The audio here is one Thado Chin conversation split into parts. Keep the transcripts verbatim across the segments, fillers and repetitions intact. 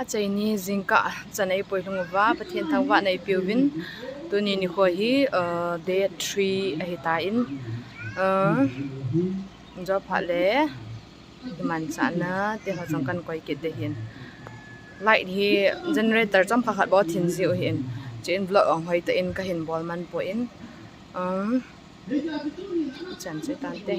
Achaini jingkah chan eipui lhung uva, Pathen thangvahna eipeuvin, tuni nikho hi, uh, day three ahitan, uh, jo phat le, iman chana, te ho jong kan koi kit ding ahin. Light hi generator chomkhat khat bou thin jiu ahin. Chuin vlog ong hoitah in kahin bol man poi. Um, chan chu tante.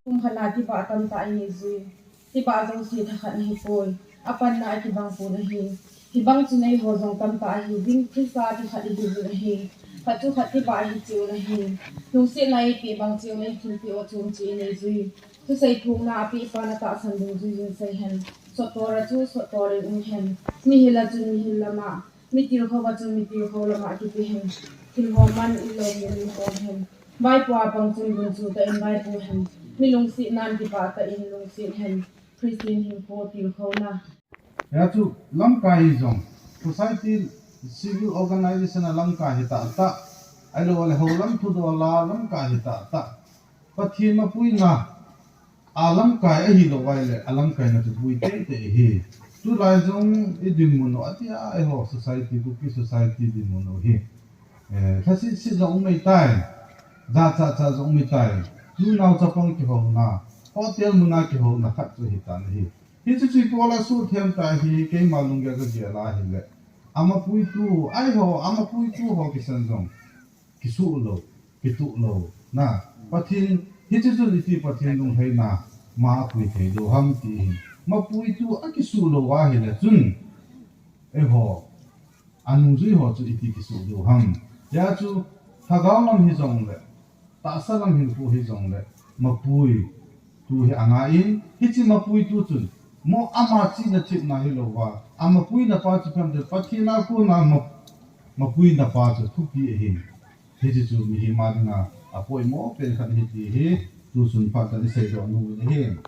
Kum khat na tibah tamtah ahi jui. Tibah jouse thakhat ahipoi. Apanna akibang pon ahi. Hibang chun eiho jong tamtah ahiuvin, Christa a thakhat ihiuvin ahi. Khat chu khat tibah ahi cheh un ahi. Lungsetna eipeh bang cheh un, eithilpeh u chom cheh in eijui. Thusei phongna a apepa natahsan dungjui in sei hen. Sottor a chu sottor in um hen. Mihil a chun mihil lama, mi tilkhou a chun mi tilkhou lama kipe hen. Thil ho man in lou in um hen. Vaipo a pang chun gunchu tah in vaipo hen. Mi lungsetnan kipah tah in lungset hen. Christian hinkho tilkhouna. Hia chu lamkai jong, society, civil organization a lamkai hi tahtah. Ahilou le hou lam thudol a lamkai hi tahtah. Pathen mapuina a lamkai ahilou vai le, a lamkaina chu pui teitei ahi. Tulai jong i dinmun u atia, eiho society, Kuki society dinmun u hi. Eh, lhasit sit jong um mei tai, ja cha cha jong um mei tai, nunau chapang kihouna, hotel muna kihouna khat chu hitan ahi. Hichu chu ipi a suhthem tai hi, keima lunggel kagel a hile. Amapuitu, eiho, amapuitu ho kisan jong. Kisuh lou, kituh lou. Na, Pathen, hichu chun iti Pathen lunglhaina, ma apui thei lou ham ti hin. Mapuitu akisuh lou ahile chun. Eiho, anungjui ho chu iti kisuh diu ham. Hia chu, lhagao lam hijongle, tahsa lam hinkho hijongle, mapuitu hi angai in, hiche mapuitu chun, mo ama chihna themna hilouva, amapuina pa chu phamte, Pathen a kona ma, mapuina pa chu thupi ahi. Hiche chu mihem a dinga apoimo pen khat ahi ti hi, tusun phat a isei doh nom u ahi.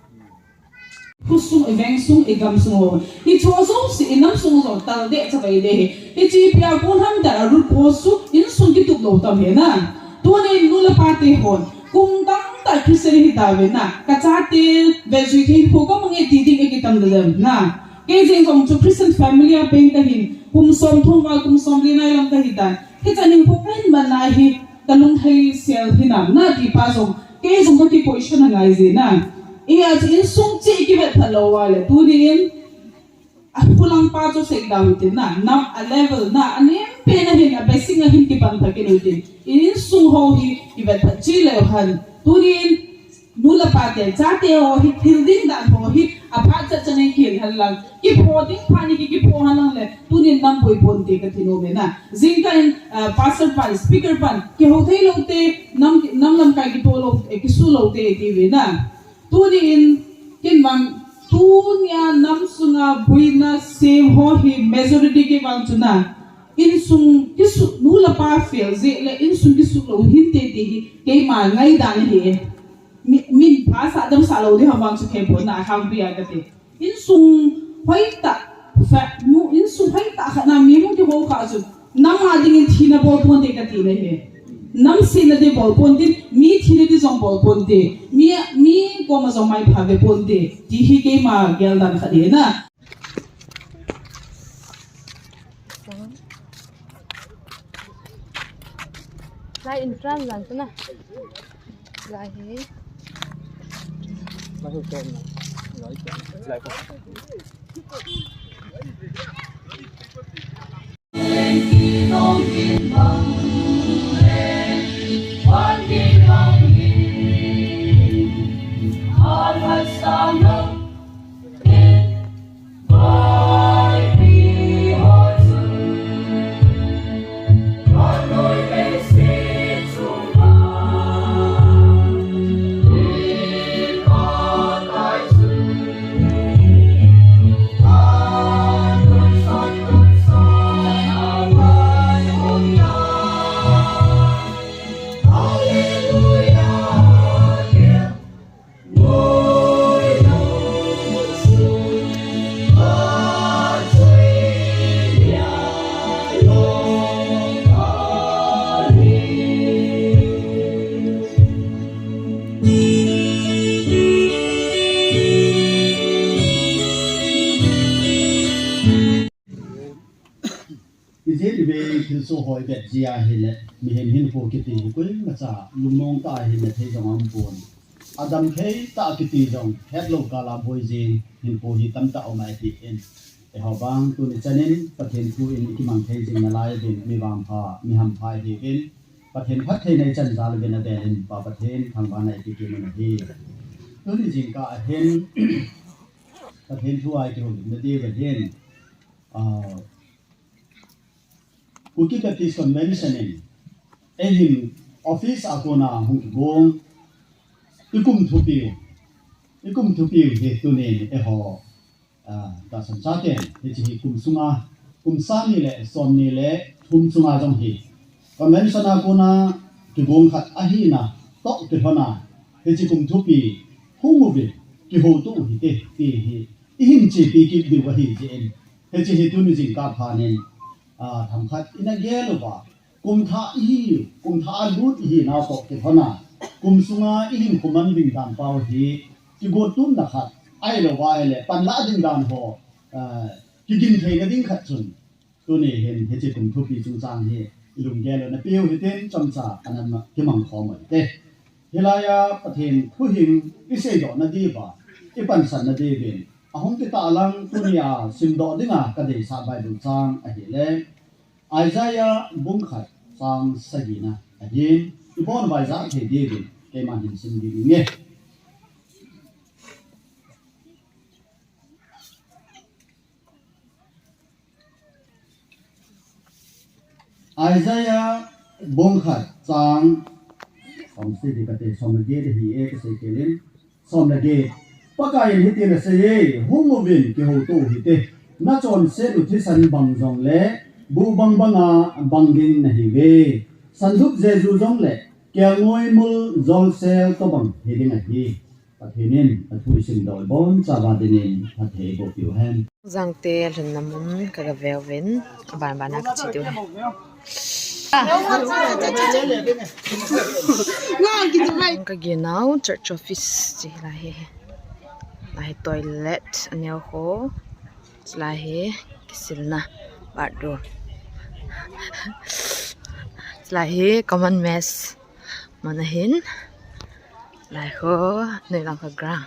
Khosung, iveng sung, igam sung ho. Hicheho jouse, inam sung jong, tal deh chavai deh ahi. Hiche ipi a kon ham tile root cause chu, insung kitup lou tam ahi na. Tunin nu le pa te hon. Kum tamtah Christian hitauvin na. Kachate, vejui thei pho kamange ti ding akitam lelem na. Kei jeng jong chu Christian family a peng kahin. Kum som thum val, kum som li nai lam kahitan. Hichan hinkho kahin man na hi, kalung thei sel hinam na ti pa jong, kei jong kaki question angai jin na. Hia chu insung cheh kivet phat lou uva le, tunin, akhulang pa chu sei dau hitin na, nam a level na, anem pen a hin, a basic a hin kipan phat kit u hitin. Insung ho hi, kivet phat cheh leu hen. Tunin, Nu le pa te, chate ho hi, thil ding dan ho hi, aphat chat chan in kihil hen lang. Kipho ding phat in ki, kipho hen lang le, tunin nam boi ponte kati nom e na. Jingkah in, ah, pastor pan, speaker pan, kihou thei lou te, nam, nam lamkai kitoh lou, eh, kisuh lou te, ti ve na. Tunin, ken vang, tunia nam sunga boina sem ho hi, majority kei vang chu na. Insung kisuh, nu le pa fail jeh le, insung kisuh lou hinte ti hi, keima ngaidan ahi e. Mi, min phasah damsah lou ding ham vang chu thempon na a hangpi a kati. Insung hoitah, fa, nu, insung hoitah khat na mi hung kihou kha chu, nam a dingin thina bol ponte kati na hi. Nam sihna ding bol ponte, mi thina ding jong bol ponte, mi, mi koma jong maipha ve ponte, ti hi keima geldan khat ahi na. Lai in tran lan tu na. Lai hi. Lai hi tran na. Lai hi. Lai hi. Ijeh inem thilsoh ho ivet jeh a ahile, mihem hinkho kiti hi koimacha lungmong tah a hin na thei jong aumpon. Adam thei tah kiti jong hetlou kah a boi jing hinkho hi tamtah aum ahi in. Eiho vang tuni chan in Pathen thu in ikimang thei jing nalai uvin, mi vangpha, mi hampha ihiuvin, Pathen phattheina ichan jal uvin avel in Pa Pathen thangvahna ikikim u ahi. Tuni jingkah a hin Pathen thu a ikihoulimna diu ahin, ah, Kuki Baptist Convention in eihin office a kona hung kigong, ikum thupiu, ikum thupiu hi tunin eiho, ah, tahsan chaten, hiche hi kum sunga, kum sang ni le som ni le thum sunga jong hi convention a kona kigong khat ahina toh kilhona, hiche kum thupi hung uvin kihouto u hite ti hi ihin chepi kit diu ahi jeh in, hiche hi tuni jingkah phat in, ah, themkhat ina gel uva, kum thah ihi, kum thah a lut ihinau toh kilhona, kum sunga ihinkho man ding dan pau hi kigot tumna khat, ahilouva ahile panlah ding dan ho, ah, kigin theina ding khat chun, tuni hin hiche kum thupi chungchang hi ilunggel u napeu hitin chomcha ana kimang khom u hite. Hilai a Pathen thuhing iseidoh nadiuva, ipansan nadiuvin ahung kitah lang, tunia simdoh dinga kadeisah Bible chang ahile, Isaiah bung khat chang sagina ahin, ibon uva ijah thei diuvin keiman hin sim ding inge. Isaiah bung khat chang som sagi kati, som le get ahi e, kasei kit in. Som le get. Pakaiyin hitin aseiye, hung uvin kihouto u hite. Nachonset u thisan bang jongle, buh bang banga bang ding nahiuve. Sandup jeju jongle, kelngoi mul jolsel tobang hiding ahi. Pathen in athu isimdoh ibonchauva dingin phatthei eiboh piu hen. Jangte lhunna mun kaga veuvin, aban bana kache diu hen. Kaginau church office chu hilai hi. Hilai hi toilet aneo ho. Chulai hi kisilna bathroom. Chulai hi common mess. Mun ahin. Lai ho, noilang ka ground.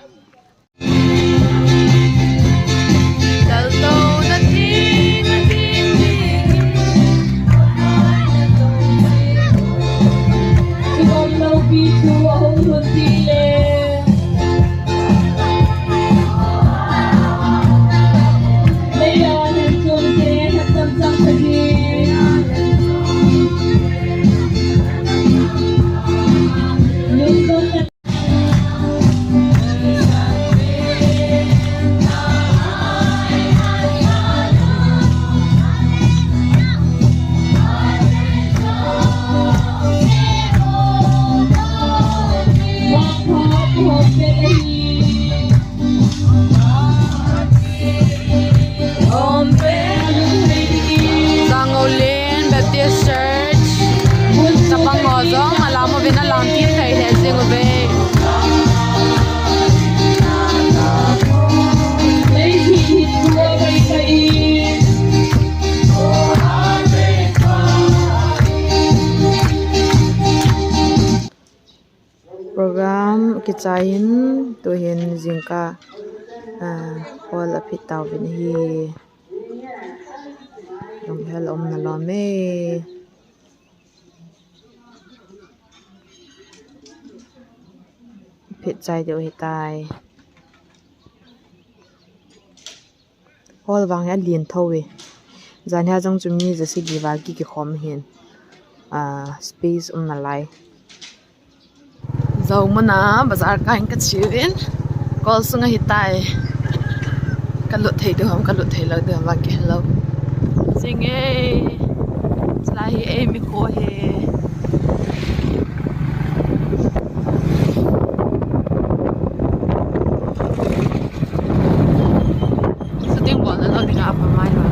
Zangolin Baptist Church, chapang ho jong alam uvin alang kit thei lheh jing uve. Program kichai in, tuhin jingkah, ah, hall aphit tauvin ahi. Lunghel umna lom e. Phit chai diu ahitai. Hall vang hi alen tho e. Jan hi jong chu mi ja sagi va kikhom hin. Ah, space um nalai. Jou muna bazar kahin kache uvin. Kol sunga hitai. Kalut thei diu ham, kalut thei lou diu ham, vang kihelou. Jing e. Chulai hi eimi kho hi. Shooting bolna lou dinga apha mai lou.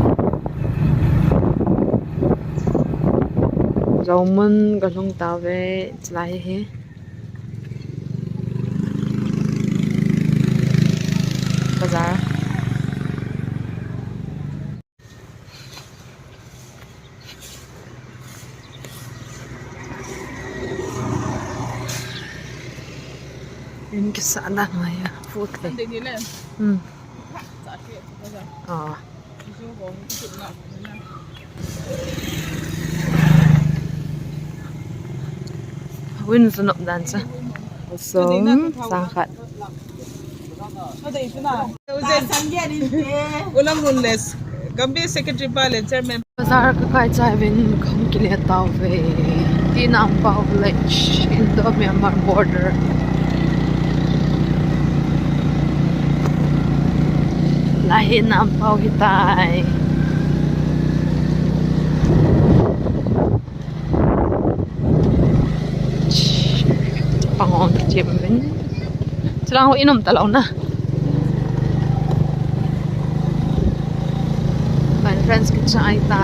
Joumun kalhung tauve, chulai hi. Bazar. Inn kisah dan mai a, fu thei. Hmm. Ah. Win sunop dan cha. Som sang khat. Ulam Runles, Gambih Secretary pa le Chairman. Bazar ka kai chai uvin kahung kile tauve. Tina Ampao Village, Indo Myanmar border. Lahi Tina Ampao hitai. Pangong kichem uvin. Chulang ho in um talou na. Conference kichai ta.